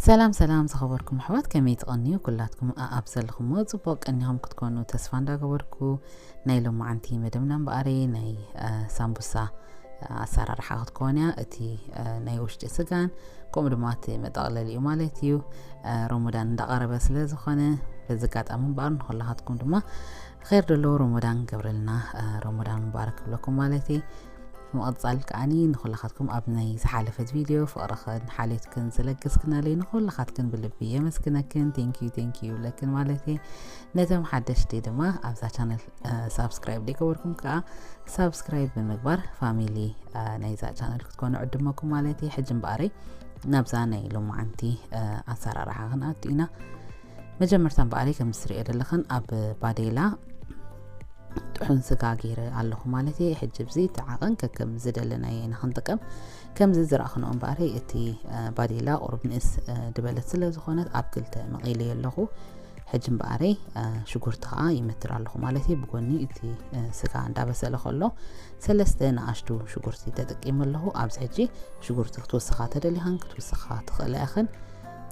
ሰላም ሰላም ዝኸበርኩም ኣሕዋት፣ ከመይ ትቐንዩ? ኩላትኩም ኣኣብ ዘለኹሞ ጽቡቕ ቀኒኹም ክትኮኑ ተስፋ እንዳገበርኩ፣ ናይ ሎማዓንቲ መደብና እምበኣረይ ናይ፣ እ፣ ሳምቡሳ ኣሰራርሓ ክትከውን እያ። እቲ፣ እ፣ ናይ ውሽጢ ስጋን ከምኡ ድማ እቲ መጠቕለሊኡ ማለት እዩ። እ፣ ሮሞዳን እንዳቐረበ ስለ ዝኾነ፣ በዚ ኣጋጣሚ እምበኣር ንኹላኻትኩም ድማ ኸይር ደሎ ሮሞዳን ገብረልና፣ እ፣ ሮሞዳን ሙባረክ ክብለኩም ማለት እየ። ብምቕጻል ከዓኒ ንኹላኻትኩም ኣብ ናይ ዝሓለፈት ቪድዮ ፍቕርኽን ሓልዮትክን ዝለገስክናለይ ንኹላኻትክን ብልቢ የመስግነክን። Thank you፣ thank you ይብለክን ማለት እየ። ነቶም ሓደሽቲ ድማ ኣብዛ ቻነል፣ እ፣ ሳብስክራይብ ዘይገበርኩም ከዓ ሳብስክራይብ ብምግባር ፋሚሊ፣ እ፣ ናይዛ ቻነል ክትኮኑ ዕድመኩም ማለት እየ። ሕጂ እምበኣረይ ናብዛ ናይ ሎማዓንቲ፣ እ፣ ኣሰራርሓ ክንኣቱ ኢና። መጀመርታ እምበኣረይ ከም ዝትሪኦ ዘለኽን ኣብ ባዴላ ጥሑን ስጋ ገይረ ኣለኹ ማለት እየ። ሕጂ ኣብዚ እቲ ዓቐን ከከም ዝደለናዮ ኢና ክንጥቀም። ከምዚ ዝረኣኽንኦ እምበኣረይ እቲ፣ እ፣ ባዴላ ቁሩብ ንእስ፣ እ፣ ድበለት ስለ ዝኾነት ኣብ ክልተ መቒለዮ ኣለኹ። ሕጂ እምበኣረይ፣ እ፣ ሽጉርቲ ኸዓ ይመትር ኣለኹ ማለት እዩ። ብጎኒ እቲ፣ እ፣ ስጋ እንዳበሰለ ከሎ ሰለስተ ንኣሽቱ ሽጉርቲ ተጠቂመ ኣለኹ። ኣብዚ ሕጂ ሽጉርቲ ክትውስኻ ተደሊኻን ክትውስኻ ትኽእላ ኢኽን፣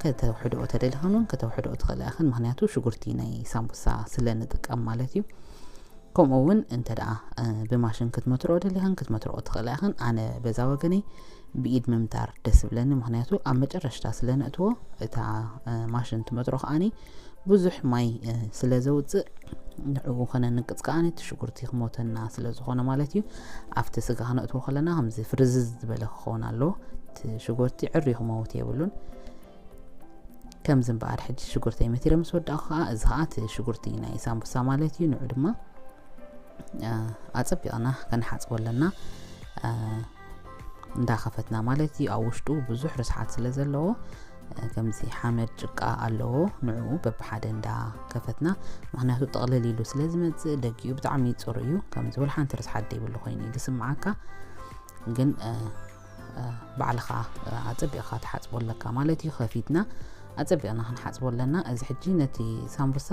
ከተውሕድኦ ተደሊኻን እውን ከተውሕድኦ ትኽእላ ኢኽን። ምኽንያቱ ሽጉርቲ ናይ ሳምቡሳ ስለ ንጥቀም ማለት እዩ። ከምኡ እውን እንተ ደኣ፣ እ፣ ብማሽን ክትመትርኦ ደሊኻን ክትመትርኦ ትኽእላ ኢኽን። ኣነ በዛ ወገነይ ብኢድ ምምታር ደስ ይብለኒ፣ ምኽንያቱ ኣብ መጨረሽታ ስለ ነእትዎ እታ፣ እ፣ ማሽን ትመትሮ ከዓኒ ብዙሕ ማይ፣ እ፣ ስለ ዘውፅእ ንዕኡ ከነንቅፅ ከዓኒ እቲ ሽጉርቲ ክሞተና ስለ ዝኾነ ማለት እዩ። ኣብቲ ስጋ ክነእትዎ ከለና ከምዚ ፍርዝዝ ዝበለ ክኸውን ኣለዎ። እቲ ሽጉርቲ ዕርዩ ክመውት የብሉን። ከምዚ እምበኣር ሕጂ ሽጉርተይ መቲረ ምስ ወዳእኩ ከኣ፣ እዚ ከኣ እቲ ሽጉርቲ ናይ ሳምቡሳ ማለት እዩ። ንዑ ድማ፣ እ፣ ኣጸቢቕና ከነሓጽቦ ኣለና። እ፣ እንዳኸፈትና ማለት እዩ። ኣብ ውሽጡ ብዙሕ ርስሓት ስለ ዘለዎ፣ እ፣ ከምዚ ሓመድ ጭቃ ኣለዎ። ንዕኡ በብሓደ እንዳከፈትና፣ ምኽንያቱ ጥቕልል ኢሉ ስለ ዝመጽእ፣ ደጊኡ ብጣዕሚ ጽሩይ እዩ። ከምዚ ወላ ሓንቲ ርስሓት ዘይብሉ ኮይኑ እዩ ዝስምዓካ። ግን፣ እ፣ እ፣ ባዕልኻ፣ እ፣ ኣጸቢቕካ ትሓጽቦ ኣለካ ማለት እዩ። ከፊትና ኣጸቢቕና ክንሓጽቦ ኣለና። እዚ ሕጂ ነቲ ሳምቡሳ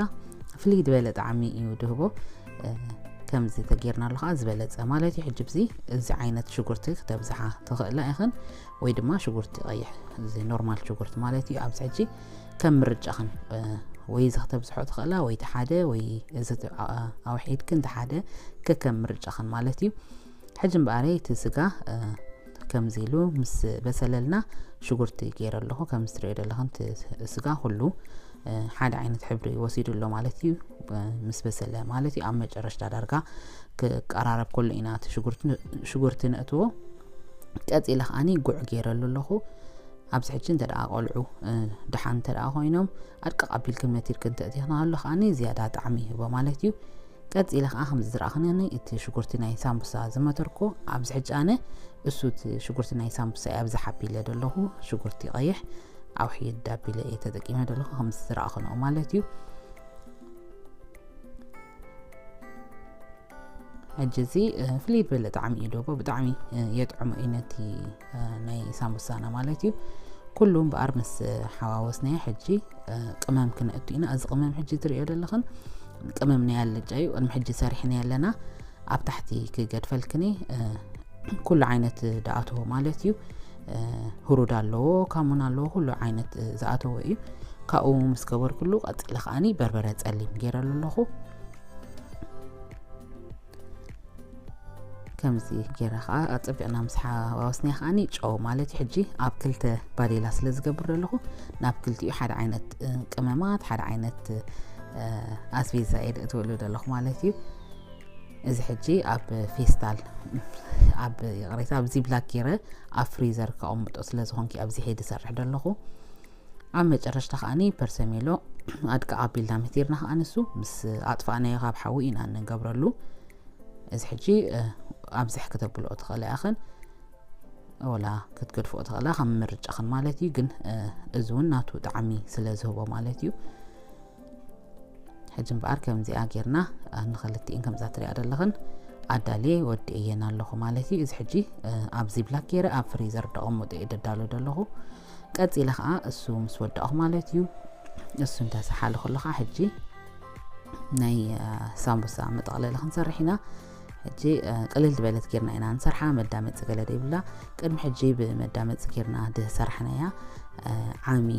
ፍልይ ዝበለ ጣዕሚ እዩ ድህቦ። እ፣ ከምዚ ተጌርናሉ ኸዓ ዝበለጸ ማለት እዩ። ሕጂ ብዚ፣ እዚ ዓይነት ሽጉርቲ ክተብዝሓ ትኽእላ ኢኽን፣ ወይ ድማ ሽጉርቲ ቀይሕ፣ እዚ ኖርማል ሽጉርቲ ማለት እዩ። ኣብዚ ሕጂ ከም ምርጫኽን፣ እ፣ ወይ እዚ ክተብዝሖ ትኽእላ፣ ወይ እቲ ሓደ፣ ወይ እዚ ት-፣ ኣ-፣ ኣውሒድክን እቲ ሓደ፣ ከከም ምርጫኽን ማለት እዩ። ሕጂ እምበኣረይ እቲ ስጋ፣ እ፣ ከምዚ ኢሉ ምስ በሰለልና ሽጉርቲ ገይረ ኣለኹ። ከም እትሪኦ ዘለኽን እቲ ስጋ ኩሉ፣ እ፣ ሓደ ዓይነት ሕብሪ ወሲዱ ኣሎ ማለት እዩ። እ፣ ምስ በሰለ ማለት እዩ። ኣብ መጨረሽታ ዳርጋ ክቀራረብ ከሎ ኢና እቲ ሽጉርቲ ን-፣ ሽጉርቲ ነእትዎ። ቀጺለ ከዓኒ ጉዕ ገይረሉ ኣለኹ። ኣብዚ ሕጂ እንተ ደኣ ቆልዑ፣ እ፣ ደሓን እንተ ደኣ ኮይኖም፣ ኣድቅቕ ኣቢልክን መቲርክን ተእቲኽናሉ ከዓኒ ዝያዳ ጣዕሚ ይህቦ ማለት እዩ። ቀጺለ ከኣ ከምዚ ዝረኣኽንኒ እቲ ሽጉርቲ ናይ ሳምቡሳ ዝመተርኩ፣ ኣብዚ ሕጂ ኣነ እሱ እቲ ሽጉርቲ ናይ ሳምቡሳ እየ ኣብዚ ሓቢለ ዘለኹ። ሽጉርቲ ቀይሕ ኣውሕየ ዳቢለ እየ ተጠቂመ ዘለኹ፣ ከምዚ ዝረኣኽንኦ ማለት እዩ። ሕጂ እዚ፣ እ፣ ፍልይ ዝበለ ጣዕሚ እዩ ደቦ፣ ብጣዕሚ፣ እ፣ የጥዕሞ እዩ ነቲ፣ እ፣ ናይ ሳምቡሳና ማለት እዩ። ኩሉ እምበኣር ምስ ሓዋወስናዮ ሕጂ፣ እ፣ ቅመም ክነእቱ ኢና። እዚ ቅመም ሕጂ ትሪኦ ዘለኽን ቅመም ናይ ኣልጫ እዩ። ቅድሚ ሕጂ ሰሪሕናዮ ኣለና። ኣብ ታሕቲ ክገድፈልክኒ፣ እ፣ ኩሉ ዓይነት ዝኣተዎ ማለት እዩ። እ፣ ህሩድ ኣለዎ፣ ካሙን ኣለዎ፣ ኩሉ ዓይነት፣ እ፣ ዝኣተዎ እዩ። ካብኡ ምስ ገበርኩሉ ቀጺለ ከዓኒ በርበረ ጸሊም ገይረሉ ኣለኹ። ከምዚ ገይረ ከዓ ኣጸቢቕና ምስ ሓዋወስናዮ ከዓኒ ጨው ማለት እዩ። ሕጂ ኣብ ክልተ ባዴላ ስለ ዝገብር ዘለኹ ናብ ክልቲኡ ሓደ ዓይነት፣ እ፣ ቅመማት፣ ሓደ ዓይነት፣ እ፣ ኣስቤዛ እየ ዘእትወሉ ዘለኹ ማለት እዩ። እዚ ሕጂ ኣብ ፌስታል፣ ኣብ፣ ይቕሬታ፣ ኣብ ዚፕላክ ገይረ ኣብ ፍሪዘር ከቐምጦ ስለ ዝኾንኩ ኣብዚ ሕጂ ዝሰርሕ ዘለኹ። ኣብ መጨረሽታ ከዓኒ ፐርሰሜሎ ኣድቅቕ ኣቢልና መቲርና ከኣ ንሱ ምስ ኣጥፋእናዮ ካብ ሓዊ ኢና እንገብረሉ። እዚ ሕጂ፣ እ፣ ኣብዝሕ ክተብልኦ ትኽእላ ኢኽን፣ ወላ ክትገድፍኦ ትኽእላ፣ ከም ምርጫኽን ማለት እዩ። ግን፣ እ፣ እዚ እውን ናቱ ጣዕሚ ስለ ዝህቦ ማለት እዩ። ሕጂ እምበኣር ከምዚኣ ጌርና፣ እ፣ ንኽልቲኤን ከምዛ ትሪኣ ዘለኽን ኣዳልየ ወዲኤየን ኣለኹ ማለት እዩ። እዚ ሕጂ፣ እ፣ ኣብ ዚፕላክ ገይረ ኣብ ፍሪዘር ደቐምጦ እየ ደዳሎ ዘለኹ። ቀጺለ ኸዓ እሱ ምስ ወዳእኹ ማለት እዩ። እሱ እንተሰሓለ ከሎ ኸዓ ሕጂ ናይ፣ እ፣ ሳምቡሳ መጠቕለሊ ክንሰርሕ ኢና። ሕጂ ቅልል ዝበለት ጌርና ኢና ንሰርሓ። መዳመፂ ገለ ደይብላ። ቅድሚ ሕጂ ብመዳመፂ ጌርና ድሰርሕናያ ዓሚ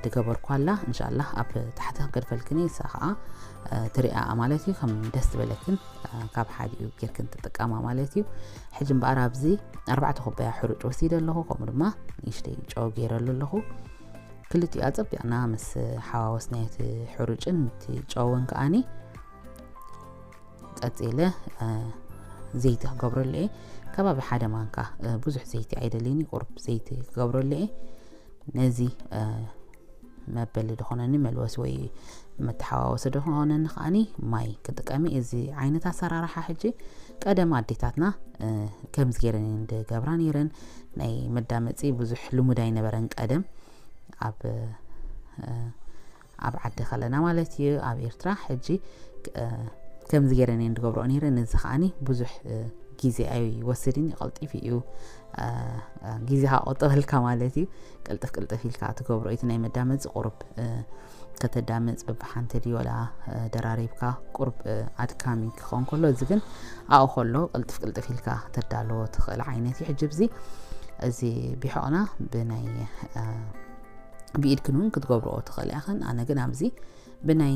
ድገበርኳላ። እንሻላ ኣብ ታሕቲ ክገድፈልክን እየ፣ እሳ ከዓ ትሪኣ ማለት እዩ። ከም ደስ ዝበለክን ካብ ሓዲኡ ጌርክን ትጥቀማ ማለት እዩ። ሕጂ እምበኣር ኣብዚ ኣርባዕተ ኩባያ ሕሩጭ ወሲደ ኣለኹ። ከምኡ ድማ ንእሽተይ ጨው ገይረሉ ኣለኹ። ክልቲኡ ኣፀቢቕና ምስ ሓዋወስናዮ እቲ ሕሩጭን እቲ ጨውን ከዓኒ ቀፂለ ዘይቲ ክገብረሉ እየ። ከባቢ ሓደ ማንካ፣ ብዙሕ ዘይቲ ኣይደልይን፣ ቁሩብ ዘይቲ ክገብረሉ እየ። ነዚ መበሊ ዝኾነኒ መልወሲ ወይ መተሓዋወሲ ዝኾነኒ ከዓኒ ማይ ክጥቀም እየ። እዚ ዓይነት ኣሰራርሓ ሕጂ ቀደም ኣዴታትና ከምዚ ገይረን እየን ዝገብራ ነይረን። ናይ መዳመፂ ብዙሕ ልሙድ ኣይነበረን ቀደም ኣብ ኣብ ዓዲ ከለና ማለት እዩ፣ ኣብ ኤርትራ። ሕጂ ከምዚ ገይረን እየን ዝገብረኦ ነይረን። እዚ ከዓኒ ብዙሕ ግዜ ኣይወስድን እዩ፣ ቀልጢፉ እዩ ግዜኻ ቆጠበልካ ማለት እዩ። ቅልጥፍ ቅልጥፍ ኢልካ ትገብሮ። እቲ ናይ መዳመፂ ቁሩብ ከተዳምፅ በብሓንቲ ድዩ ወላ ደራሪብካ ቁሩብ ኣድካሚ ክኸውን ከሎ፣ እዚ ግን ኣብኡ ከሎ ቅልጥፍ ቅልጥፍ ኢልካ ተዳለዎ ትኽእል ዓይነት እዩ። ሕጂ ብዚ እዚ ቢሖቕና ብናይ ብኢድክን እውን ክትገብርኦ ትኽእል ኢኽን። ኣነ ግን ኣብዚ ብናይ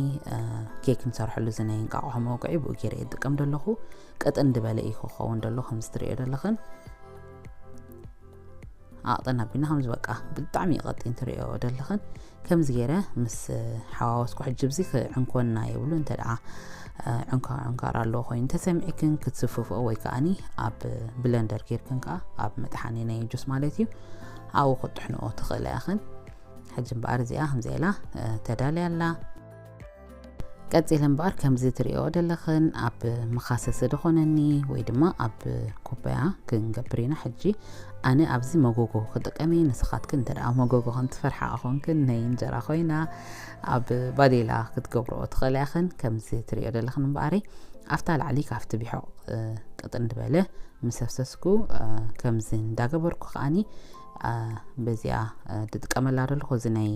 ኬክ ንሰርሐሉ እዚ ናይ እንቃቑሖ መውቅዒ ብኡ ገይረ እየ ዝጥቀም ዘለኹ። ቅጥን ዝበለ እዩ ክኸውን ዘሎ ከምዚ ትሪኦ ዘለኽን። ኣቕጥን ኣቢልና ከምዚ በቃ ብጣዕሚ እዩ ቀጢን ትሪኦ ዘለኽን። ከምዚ ገይረ ምስ ሓዋወስኩ ሕጂ ብዚ ክዕንኮና የብሉ። እንተ ደኣ ዕንኳ ዕንኳር ኣለዎ ኮይኑ ተሰሚዕክን ክትስፍፍኦ ወይ ከዓኒ ኣብ ብለንደር ጌርክን ከዓ ኣብ መጥሓኒ ናይ ጁስ ማለት እዩ ኣብኡ ክትጥሕንኦ ትኽእላ ኢኽን። ሕጂ እምበኣር እዚኣ ከምዚ ኢላ ተዳልያ ኣላ። ቀጺለ እምበኣር ከምዚ ትሪኦ ዘለኽን ኣብ መኻሰሲ ዝኾነኒ ወይ ድማ ኣብ ኩባያ ክንገብር ኢና። ሕጂ ኣነ ኣብዚ መጎጎ ክጥቀም እየ። ንስኻትክን እንተ ደኣ መጎጎ ከም ትፈርሓ ኮንክን ናይ እንጀራ ኮይና ኣብ ባዴላ ክትገብርኦ ትኽእላ ኢኽን። ከምዚ ትሪኦ ዘለኽን እምበኣረይ ኣብታ ላዕሊ ካብቲ ቢሖቕ ቅጥን ዝበለ ምስ ኣፍሰስኩ ከምዚ እንዳገበርኩ ከዓኒ በዚኣ ዝጥቀመላ ዘለኹ እዚ ናይ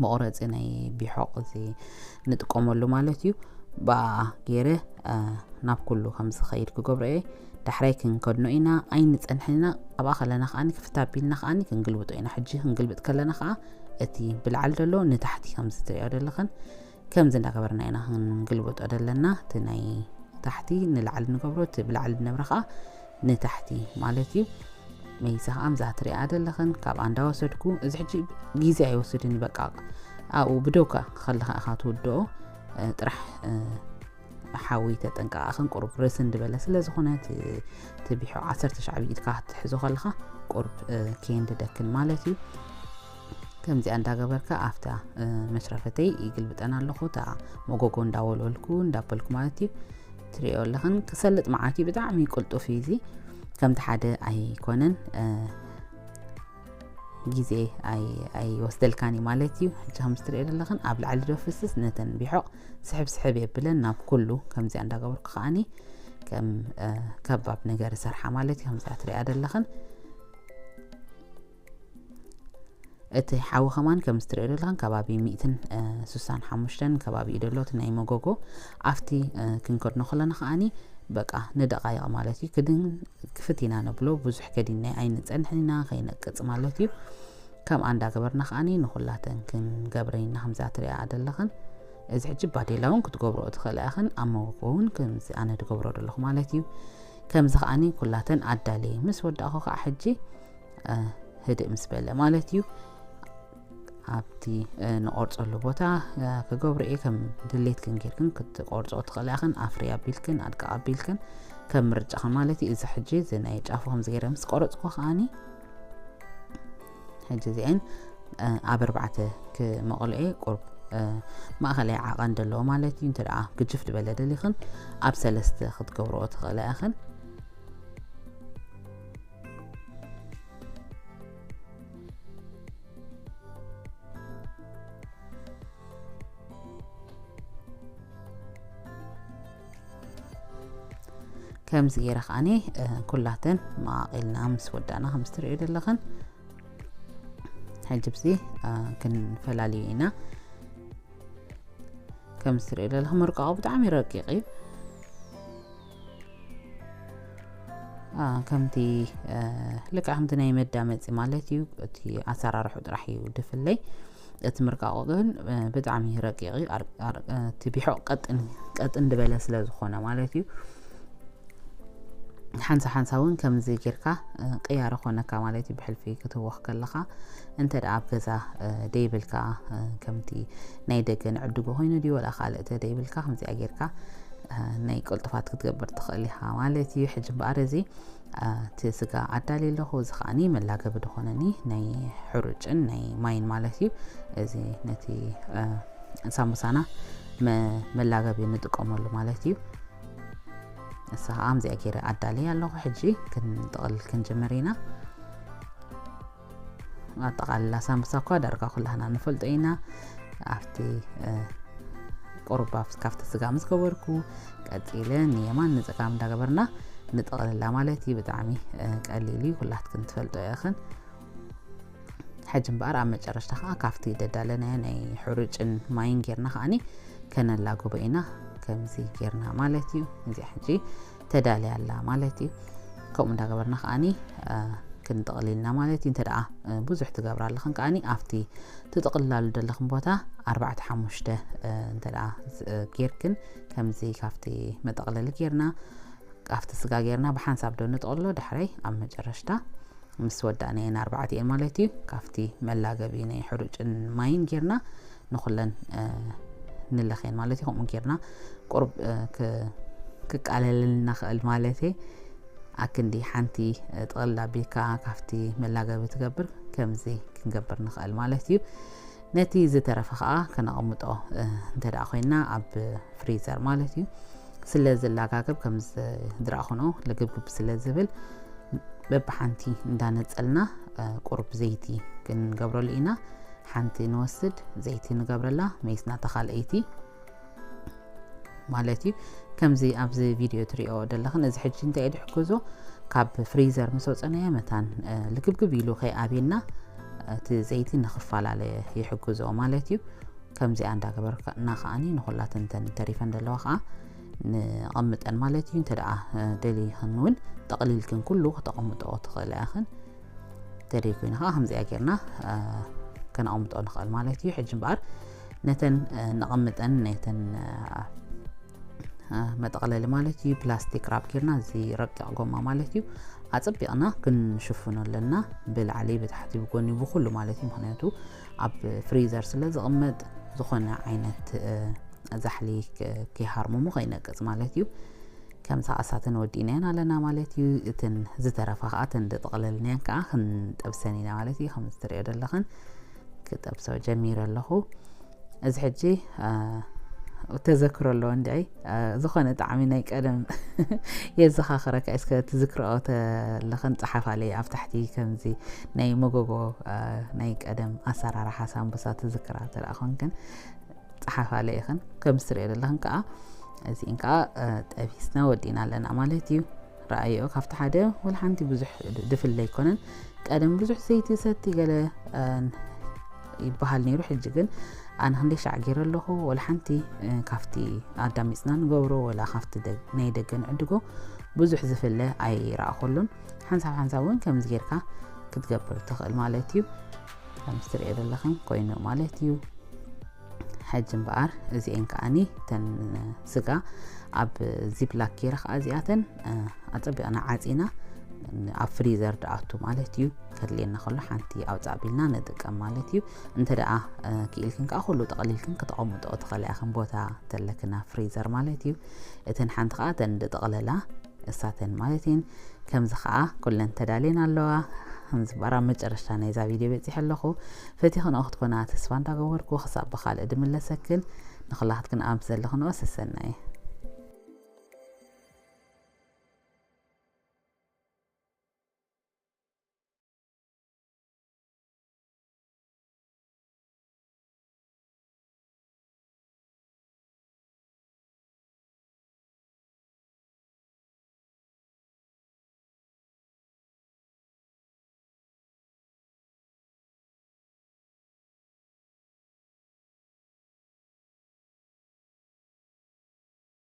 መቑረፂ ናይ ቢሖቕ እዚ ንጥቀመሉ ማለት እዩ። ብኣ ገይረ ናብ ኩሉ ከም ዝኸይድ ክገብሮ እየ። ዳሕራይ ክንከድኖ ኢና፣ ኣይንፀንሕን ኢና። ኣብኣ ከለና ከዓኒ ክፍት ኣቢልና ከዓኒ ክንግልብጦ ኢና። ሕጂ ክንግልብጥ ከለና ከዓ እቲ ብላዕሊ ዘሎ ንታሕቲ ከምዚ ትሪኦ ዘለኽን ከምዚ እንዳገበርና ኢና ክንግልብጦ ዘለና። እቲ ናይ ታሕቲ ንላዕሊ ንገብሮ፣ እቲ ብላዕሊ ዝነብረ ከዓ ንታሕቲ ማለት እዩ። መይሳ ከዓ ምዛ ትሪኣ ዘለኽን ካብኣ እንዳወሰድኩ፣ እዚ ሕጂ ግዜ ኣይወስድን እዩ። በቃ ኣብኡ ብደውካ ከለኻ ኢኻ ትውድኦ። ጥራሕ ሓዊ ተጠንቀቓኽን ቁሩብ ርስን ዝበለ ስለ ዝኾነ እቲ ቢሖ ዓሰርተ ሻዕ ብኢድካ ክትሕዞ ከለኻ ቁሩብ ከየንድደክን ማለት እዩ። ከምዚኣ እንዳገበርካ ኣብታ መሽረፈተይ ይግልብጠን ኣለኹ። እታ መጎጎ እንዳወልወልኩ እንዳበልኩ ማለት እዩ። ትሪኦ ኣለኽን ክሰልጥ መዓት እዩ። ብጣዕሚ ቅልጡፍ እዩ እዚ። ከምቲ ሓደ ኣይኮነን፣ ግዜ ኣይወስደልካን እዩ ማለት እዩ። ሕጂ ከምዚ ትሪኦ ዘለኽን ኣብ ላዕሊ ዶ ፍስስ ነተን ቢሖቕ ስሕብ ስሕብ የብለን ናብ ኩሉ። ከምዚኣ እንዳገበርኩ ከዓኒ ከም ከባብ ነገር ሰርሓ ማለት እዩ። ከምዚኣ ትሪኣ ዘለኽን እቲ ሓዊ ከማን ከምዚ ትሪኦ ዘለኽን ከባቢ ሚእትን ስሳን ሓሙሽተን ከባቢ እዩ ዘሎ እቲ ናይ መጎጎ። ኣብቲ ክንከድኖ ከለና ከዓኒ በቃ ንደቃይቕ ማለት እዩ ክድን ክፍት ኢና ነብሎ። ብዙሕ ከዲንና ኣይንጸንሕን ኢና ከይነቅጽ ማለት እዩ። ከምኣ እንዳገበርና ከዓኒ ንኹላተን ክንገብረን ኢና ከምዛ ትሪኣ ዘለኽን። እዚ ሕጂ ባዴላ እውን ክትገብርኦ ትኽእላ ኢኽን። ኣብ መጎጎ እውን ከምዚ ኣነ ዝገብሮ ዘለኹ ማለት እዩ። ከምዚ ከዓኒ ኩላተን ኣዳልየ ምስ ወዳእኹ ከዓ ሕጂ ህድእ ምስ በለ ማለት እዩ። ኣብቲ ንቆርፀሉ ቦታ ክገብሮ እየ። ከም ድሌትክን ጌርክን ክትቆርፅኦ ትኽእላ ኢኽን። ኣፍሪ ኣቢልክን ኣድቃቕ ኣቢልክን ከም ምርጫኽን ማለት እዩ። እዚ ሕጂ እዚ ናይ ጫፉ ከምዚ ገይረ ምስ ቆረፅኩ ከዓኒ ሕጂ እዚአን ኣብ ኣርባዕተ ክመቕልኦ እየ። ቁርብ ማእኸላይ ዓቐን ዘለዎ ማለት እዩ። እንተ ደኣ ግጅፍ ዝበለ ደሊኽን ኣብ ሰለስተ ክትገብርኦ ትኽእላ ኢኽን። ከምዚ ገይረ ከዓኒ ኩላተን መቓቒልና ምስ ወዳእና ከምዚ ትሪኦ ዘለኽን ሕጂ ብዚ ክንፈላልዮ ኢና። ከምዚ ትሪኦ ዘለኽን ምርቃቑ ብጣዕሚ ረቂቕ እዩ። ከምቲ ልክዕ ከምቲ ናይ መዳመፂ ማለት እዩ። እቲ ኣሰራርሑ ጥራሕ እዩ ድፍለይ። እቲ ምርቃቑ ግን ብጣዕሚ ረቂቕ እዩ። እቲ ቢሖቕ ቀጥን ዝበለ ስለ ዝኾነ ማለት እዩ። ሓንሳ ሓንሳ እውን ከምዚ ጌርካ ቅያረ ኮነካ ማለት እዩ። ብሕልፊ ክትህወኽ ከለኻ እንተ ደኣ ኣብ ገዛ ደይብልካ፣ ከምቲ ናይ ደገ ንዕድጎ ኮይኑ ድዩ ወላ ካልእ እንተ ደይብልካ፣ ከምዚኣ ጌርካ ናይ ቅልጡፋት ክትገብር ትኽእል ኢኻ ማለት እዩ። ሕጂ እምበኣር እዚ እቲ ስጋ ኣዳልየ ኣለኹ። እዚ ከዓኒ መላገቢ ዝኾነኒ ናይ ሕሩጭን ናይ ማይን ማለት እዩ። እዚ ነቲ ሳምቡሳና መላገቢ ንጥቀመሉ ማለት እዩ። እሳ ከዓ ምዚኣ ገይረ ኣዳልየ ኣለኹ። ሕጂ ክንጥቕል ክንጅምር ኢና። ኣጠቓልላ ሳምቡሳ እኳ ዳርጋ ኩላህና ንፈልጦ ኢና። ኣብቲ ቁሩብ ካብቲ ስጋ ምስ ገበርኩ ቀፂለ ንየማን ንፀጋም እንዳገበርና ንጥቕልላ ማለት እዩ። ብጣዕሚ ቀሊል እዩ፣ ኩላትክን ትፈልጦ ኢኽን። ሕጂ እምበኣር ኣብ መጨረሽታ ከዓ ካብቲ ደዳለናዮ ናይ ሕሩጭን ማይን ጌርና ከዓኒ ከነላግቦ ኢና። ከምዚ ጌርና ማለት እዩ። እዚኣ ሕጂ ተዳልያ ኣላ ማለት እዩ። ከምኡ እንዳገበርና ከዓኒ ክንጥቕሊልና ማለት እዩ። እንተ ደኣ ብዙሕ ትገብራ ኣለኽን ከዓኒ ኣብቲ ትጥቕልላሉ ዘለኽን ቦታ ኣርባዕተ ሓሙሽተ እንተ ደኣ ጌርክን ከምዚ ካብቲ መጠቕለሊ ጌርና ካብቲ ስጋ ጌርና ብሓንሳብ ዶ ንጥቕሎ፣ ዳሕራይ ኣብ መጨረሽታ ምስ ወዳእናየን ኣርባዕቲኤን ማለት እዩ። ካብቲ መላገቢ ናይ ሕሩጭን ማይን ጌርና ንኹለን ንለኽየን ማለት እዩ። ከምኡ ጌርና ቁሩብ ክቃለለልና ክእል ማለት እየ። ኣክንዲ ሓንቲ ጥቕልል ኣቢልካ ካብቲ መላገቢ ትገብር ከምዚ ክንገብር ንኽእል ማለት እዩ። ነቲ ዝተረፈ ከዓ ከነቐምጦ እንተ ደኣ ኮይና ኣብ ፍሪዘር ማለት እዩ። ስለ ዝላጋገብ ከም ዝድራእኹኖ ልግብግብ ስለ ዝብል በብሓንቲ እንዳነጸልና ቁሩብ ዘይቲ ክንገብረሉ ኢና። ሓንቲ ንወስድ ዘይቲ ንገብረላ መይስና ተኻልአይቲ ማለት እዩ። ከምዚ ኣብዚ ቪድዮ ትሪኦ ዘለኽን እዚ ሕጂ እንታይ እዩ ድሕግዞ ካብ ፍሪዘር ምስ ወፀናዮ መታን ልግብግብ ኢሉ ከይኣብየና እቲ ዘይቲ ንክፈላለ ይሕግዞ ማለት እዩ። ከምዚኣ እንዳገበርና ከዓኒ ንኩላተን እተን ተሪፈን ዘለዋ ከዓ ንቐምጠን ማለት እዩ። እንተ ደኣ ደሊኽን እውን ጠቕሊልክን ኩሉ ክተቐምጦ ትኽእላ ኢኽን። ተደይ ኮይና ከዓ ከምዚኣ ጌርና ከነቐምጦ ንኽእል ማለት እዩ። ሕጂ እምበኣር ነተን ነቐምጠን ነተን መጠቕለሊ ማለት እዩ ፕላስቲክ ራፕ ጌርና እዚ ረቂቕ ጎማ ማለት እዩ ኣጸቢቕና ክንሽፍኖ ኣለና። ብላዕሊ ብታሕቲ ብጎኒ ብኩሉ ማለት እዩ። ምክንያቱ ኣብ ፍሪዘር ስለ ዝቕመጥ ዝኾነ ዓይነት ዛሕሊ ከይሃርምሙ ከይነቅጽ ማለት እዩ። ከምዚ ከኣ እሳተን ወዲእናየን ኣለና ማለት እዩ። እተን ዝተረፋ ከኣ እተን ዝጠቕለልናየን ከኣ ክንጠብሰን ኢና ማለት እዩ። ከምዚ ትሪኦ ዘለኽን ክጠብሶ ጀሚረ ኣለኹ። እዚ ሕጂ ተዘክሮ ኣለዎ እንድዒ ዝኾነ ጣዕሚ ናይ ቀደም የዘኻኽረካ እስከ ትዝክርኦ ተለኽን ጸሓፋለይ ኣብ ታሕቲ ከምዚ ናይ መጎጎ ናይ ቀደም ኣሰራርሓ ሳምቡሳ ትዝክራ ተደኣ ኮንክን ጸሓፋለ ኢኽን። ከም ዝትሪኦ ዘለኽን ከዓ እዚእን ከዓ ጠቢስና ወዲእና ኣለና ማለት እዩ። ረኣይኦ ካብቲ ሓደ ወላ ሓንቲ ብዙሕ ድፍለ ኣይኮነን። ቀደም ብዙሕ ዘይቲ ሰቲ ገለ ይበሃል ነይሩ። ሕጂ ግን ኣነ ክንደይ ሻዕ ገይረ ኣለኹ ወላ ሓንቲ ካብቲ ኣዳሚፅና ንገብሮ ወላ ካብቲ ናይ ደገ ንዕድጎ ብዙሕ ዝፍለ ኣይረኣኹሉን። ሓንሳብ ሓንሳብ እውን ከምዚ ጌርካ ክትገብር ትኽእል ማለት እዩ። ከምዚ ትሪኦ ዘለኽን ኮይኑ ማለት እዩ። ሕጂ እምበኣር እዚኤን ከዓኒ እተን ስጋ ኣብ ዚፕላክ ጌረ ከዓ እዚኣተን ኣፀቢቕና ዓፂና ኣብ ፍሪዘር ድኣቱ ማለት እዩ። ከድልየና ከሎ ሓንቲ ኣውፃእ ኣቢልና ንጥቀም ማለት እዩ። እንተ ደኣ ክኢልክን ከዓ ኩሉ ጠቕሊልክን ክተቐምጦ ትኽእላ ኢኽን ቦታ ተለክና ፍሪዘር ማለት እዩ። እተን ሓንቲ ከዓ እተን ዝጠቕለላ እሳተን ማለት እየን። ከምዚ ከዓ ኩለን ተዳልየን ኣለዋ። ከምዚ በራ መጨረሽታ ናይዛ ቪድዮ በፂሐ ኣለኹ። ፈቲኽንኦ ክትኮና ተስፋ እንዳገበርኩ ክሳብ ብካልእ ድምለሰክን ንኩላትክን ኣብ ዘለኽንኦ ሰሰናየ።